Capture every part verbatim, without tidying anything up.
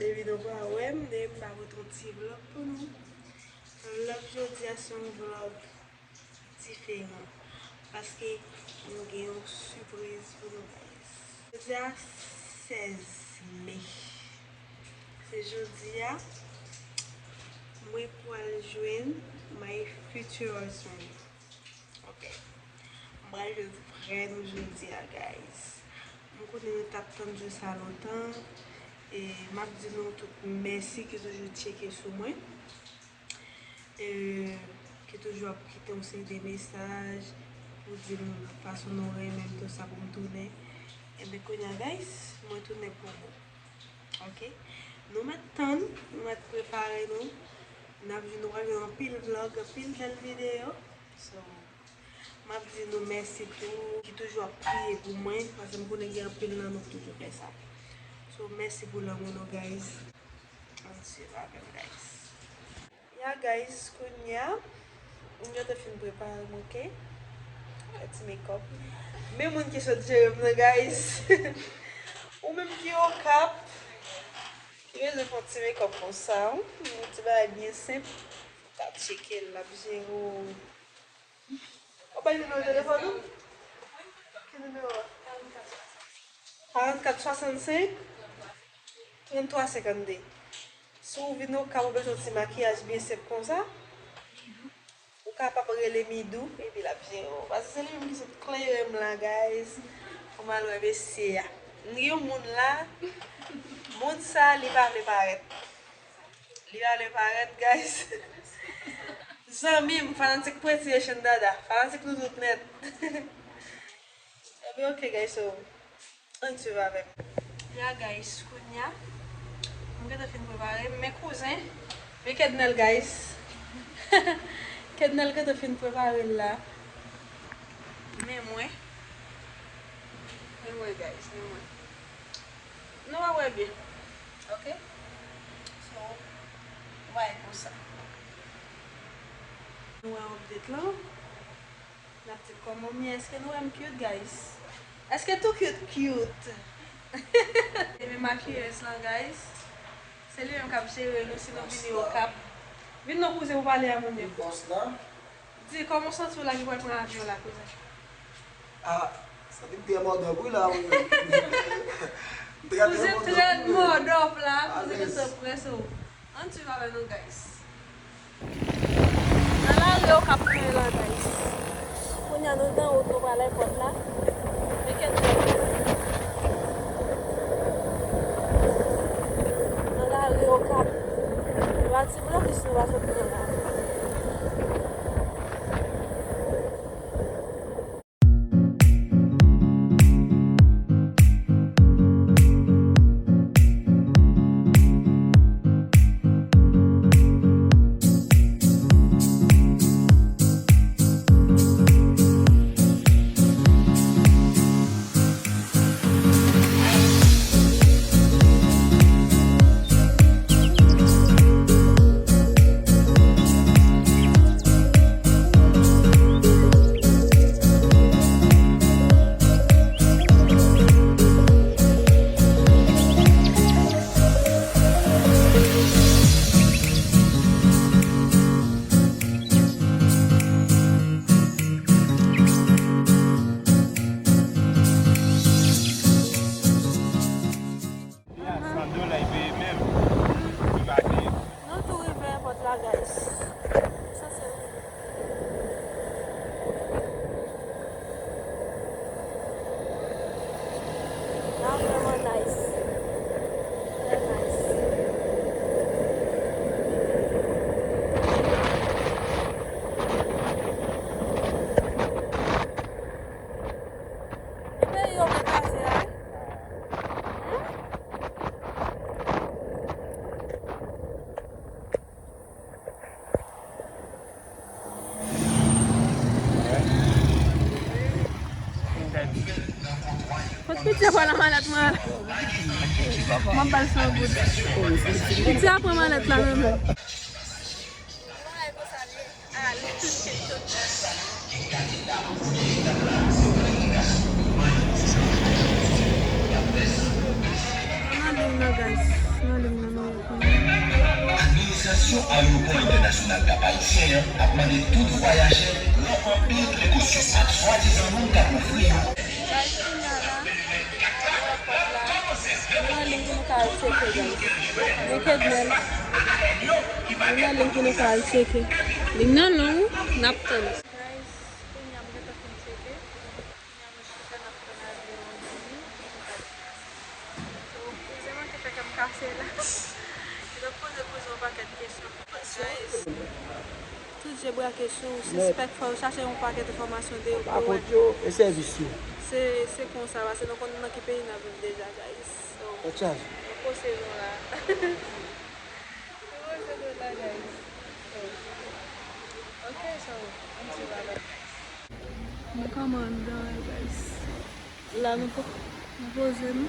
Depi nou pa wè m, depi m pa pote yon ti vlòg pou nou. Vlòg jodi a se yon vlòg diferan. Paske nou gen yon sipriz pou nou, guys. Jodi a sèz me. Se jodi a mwen pral jwenn my future husband. Ok. M pral jwenn frè nou jodi a, guys. M konnen nou t ap tann jou sa lontan. E m ap di nou tout mèsi ki toujou tcheke sou mwen. E ki toujou ap kite yon seri de mesaj pou di m fason nou renmen m, tout sa pou m tounen. Ebyen, kounye a, guys, mwen tounen pou nou. Ok? Nou mèt tann, nou mèt prepare nou. N ap jwenn, nou pral jwenn anpil vlòg, anpil bèl videyo. So, m ap di nou mèsi tou, ki toujou ap priye pou mwen, paske m konnen gen anpil nan nou ki toujou fè sa. So, mèsi pou lanmou nou, guys. Ann swiv avè m, guys. Ya, guys, kounye a, m gentan fin prepare m, ok? Fè ti makeup. Men moun ki sot jere m nan, guys. Ou menm ki Okap, ki bezwen fè yon ti makeup konsa, wi. Yon ti bagay byen senp. Ou ka tcheke l, l ap jere w. Ou bay nimewo telefòn ou? Ki nimewo a? Karannkat swasannsenk, tranntwa senkannde. Si w vin Okap, ou bezwen yon ti makiyaj byen senp konsa, ou kapab rele Midou, epi l ap jere w. Paske se li menm ki sot klere m la, guys. Pou m al wè mesye a. M gen yon moun la, moun sa, li pa vle parèt. Li pa vle parèt, guys. Zanmi m, fanatik Pretty Haitian Dada. Fanatik nou tout nèt. Ebyen, ok, guys, so, ann swiv avè m. Ya, guys, kounye a, m gentan fin prepare m. Men kouzen, men Kednel, guys. Kednel gentan fin prepare l la. Men mwen. Men mwen, guys, men mwen. Nou va wè byen. Ok? So, w a wè konsa. Nou wè update lan. N ap di kòman m ye. Èske nou wè m cute, guys? Èske tou cute cute? E men makiyèz lan, guys. Se li menm k ap jere nou si nou vini Okap. Vin non, kouzen, pou pale a moun yo. Bòs la. Di, kòman w santi w la ki pral pran avyon la, kouzen? Ah, santi m trè mòdòp wi la, wi. M trè, trè mòdòp. Kouzen trè mòdòp la, kouzen gentan prese w. Ann swiv avè nou, guys. Nan lari Okap nou ye la, guys. Kounye a nou nan wout, nou pral èpòt la. Men kèt. Nan lari Okap. Nou pa ti blokis, nou pa sot nan lari. San dola, li peye menm. Li pa peye. Nou tou rive èpòt la, guys. Sa se rive. Sa vrèman nice. Trè nice. Ki peyi yo vle pase a? Hein? Kot piti a pran malèt mwen? Mwen ba l san goud. Piti a pran malèt la nan men. Guys, nan liy nan nou ye kounye a. Administrasyon Ayewopò Entènasyonal Kap Ayisyen an ap mande tout vwayajè pran anpil prekosyon ak swadizan moun k ap ofri yo. Guys, kounye a la, nou nan liy pou nou ka al tcheke, guys. Nou nan liy pou nou ka al tcheke. Liy nan long, n ap tann. Guys, kounye a m gentan fin tcheke. Kounye a mwen chita n ap tann avyon an vini. So, kouzen mwen te fè kè m kase la. Li t ap poze kouzen yon pakèt kesyon. Guys, tout je brake sou ou, sispèk, fò yo chache yon pakèt enfòmasyon de, de ou. Apot yo e sèvis yo. Se, se konsa, paske nou konn nan ki peyi n ap viv deja, guys. So, tèt chaje. Nou poze nou la. Nou poze nou la, guys. So, ok, so, ann di bye bye. Nou kòman anndan an, guys. La nou po-, nou poze nou.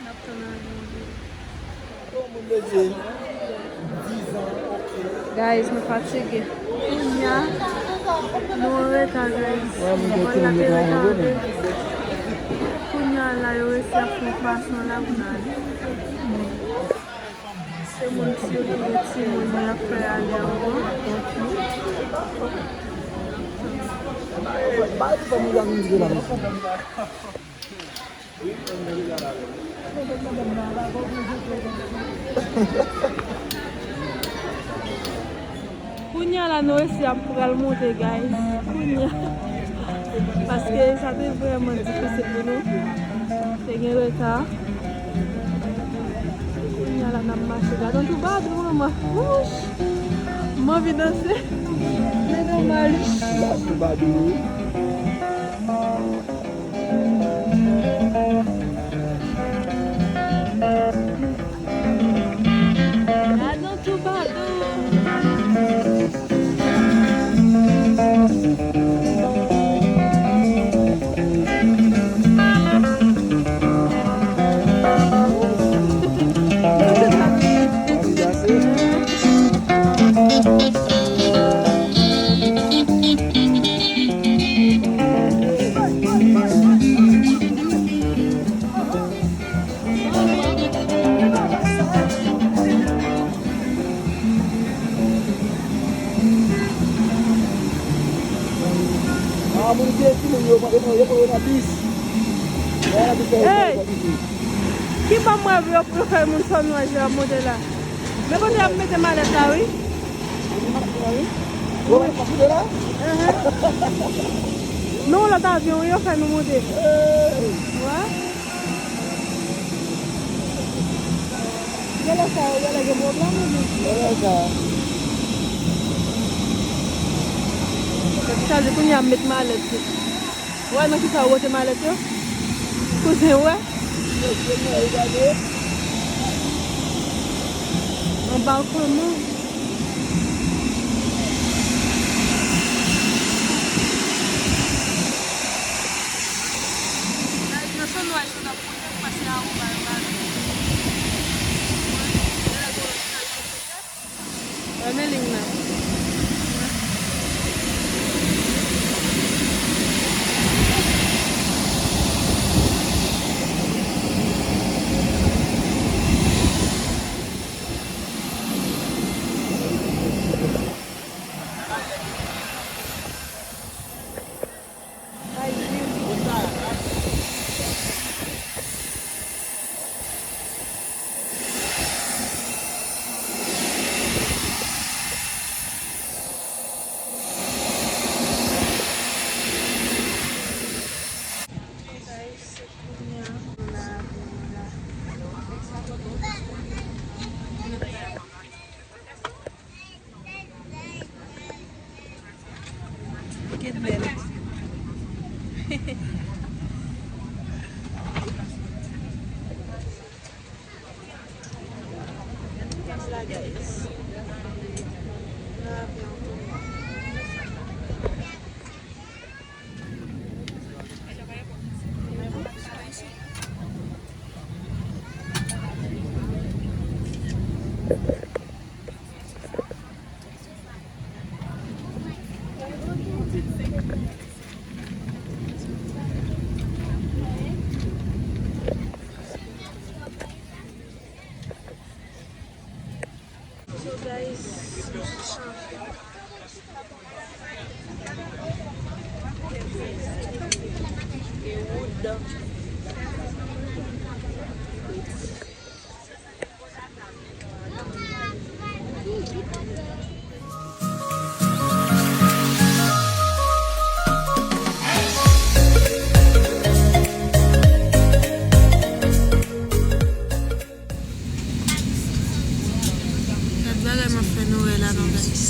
N ap tann avyon an vini. Guys, mwen fatige. Kounye a, nou an reta, guys. Vòl la te retarde. Kounye a la, yo resi ap fè yon kwasan la pou n ale. Se moun ki yo ki gen timoun yo ap fè ale ankò. Kounye a la, nou resi ap pral monte, guys. Kounye a. Paske sa te vrèman difisil pou nou. Te gen reta. Kounye a la, n ap mache. Gad yon twoubadou, manman. Wouch! M anvi danse. Men domaj. Gad twoubadou, wi. Gad yon twoubadou. Ah, moun ki gen timoun yo, yo pran yo nan bis. Hey! Ki bò m wè yo, yo fè moun sònwaj yo ap monte la? Men kote y ap mete malèt la, wi. Ou wè, pa fout la? Enhen. Non, lòt avyon, wi, yo fè nou monte. Hey! Wè. Genlè sa yo genlè gen pwoblèm, wi. Genlè sa. Sa di kounye a m met malèt yo. Wè nan kisa yo wote malèt yo? Kouzen, wè. Anba w kòman? Nan sònwaj yo t ap monte, m pase anwo ba yo gade. Renmen liy nan. Get bèl. Gas la, guys. Gad bagay m ap fè Noël la non, guys.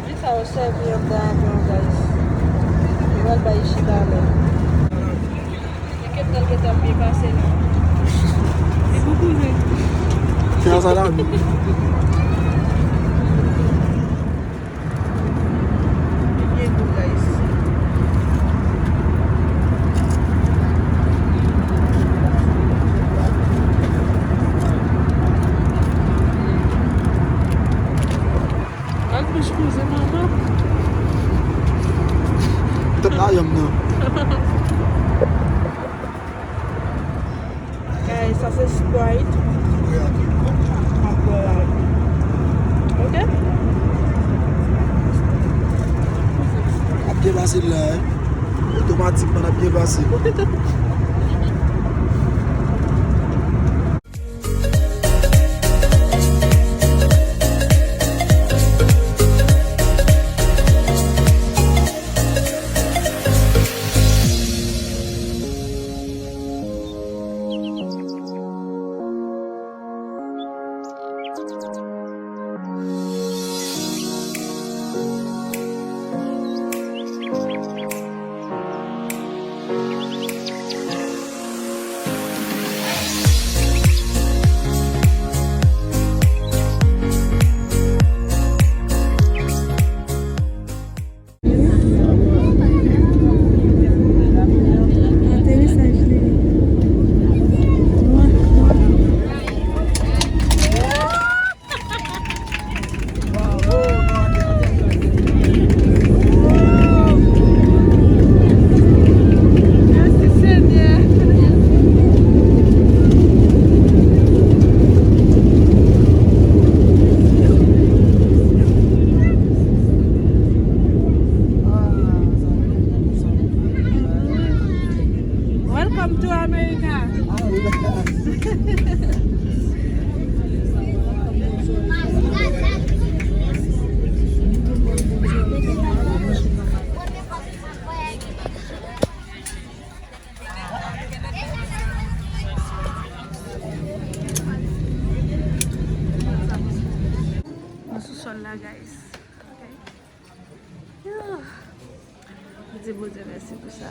Li sa yo sèvi anndan avyon, guys. Yo pral bay Ichi talè. Ticket nan gentan byen pase la. Li pou kouzen. Fè sa la. Li byen gou, guys. Gad bouch kouzen manman. Tèt la yanm nan. Guys, sa se Sprite. M ap bwè la. Ok? Ap byen pase la, hein? Otomatikman, n ap byen pase. Aterisaj li. Mèsi, Senyè. Welcome to America. Mwen sou sòl la, guys. Ok. Di Bondye mèsi pou sa.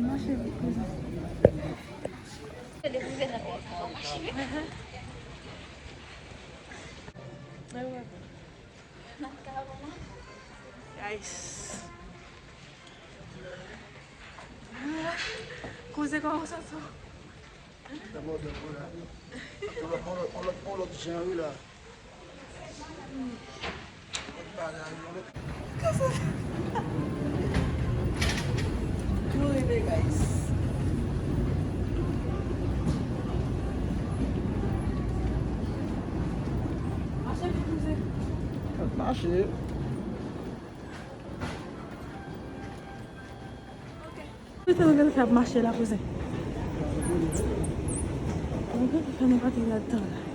Mache vit, kouzen. Guys. Kouzen, kòman w santi w? On lòt, on lòt, on lòt jan, wi, la. Nou rive, guys. Mache vit, kouzen. Mache. Kote nou genlè fè ap mache la, kouzen? Nou genlè fè nou pa te ladan la.